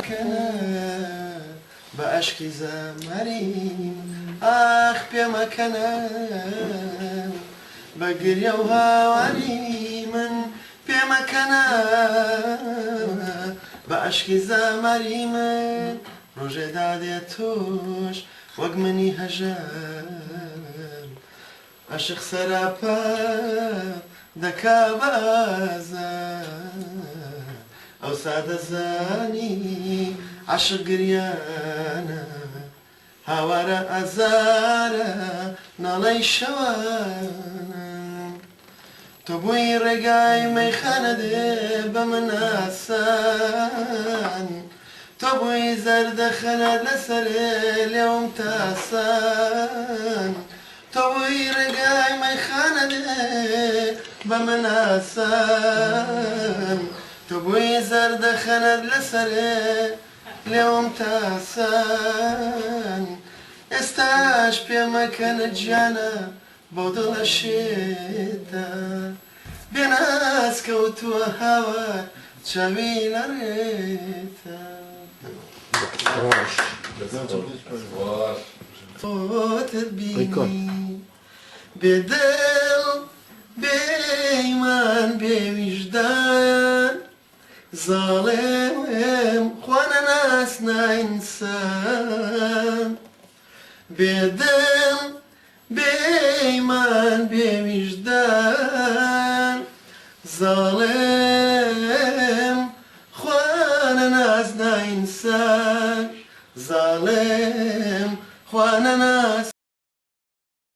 پێمەکەنە بە ئەشکی زەمەریم ئاخ پێمەکەنە بە گریە و هاواری من پێمەکەنە بە ئەشکی زەمەری من ڕۆژێ دادێ تۆش وەک منی هەژار عەشق سەراپا دەکا بە ئازار ئەوسا دەزانی عەشق گریانە هاوارە ئازارە ناڵەی شەوانە تۆ بووی ڕێگای مەیخانە دێ بە من ئاسان تۆ بووی زەردەخەنە لەسەرێ لێوم تاسان تۆ بووی ڕێگای مەیخانە دێ بە من ئاسان تۆ بووی زەردەخەنەت لەسەرێ لێوم تاسان ئێستاش پێمەکەنە گیانە بەو دڵە شێتە بێناز کەوتووە هاوار چاوی لە ڕێتە. خۆتت بینی بێ دڵ بێ ئیمان بێ ویژدان زاڵم خوا نەناس نا ئینسان بێ دڵ بێ ئیمان بێ ویژدان زاڵم.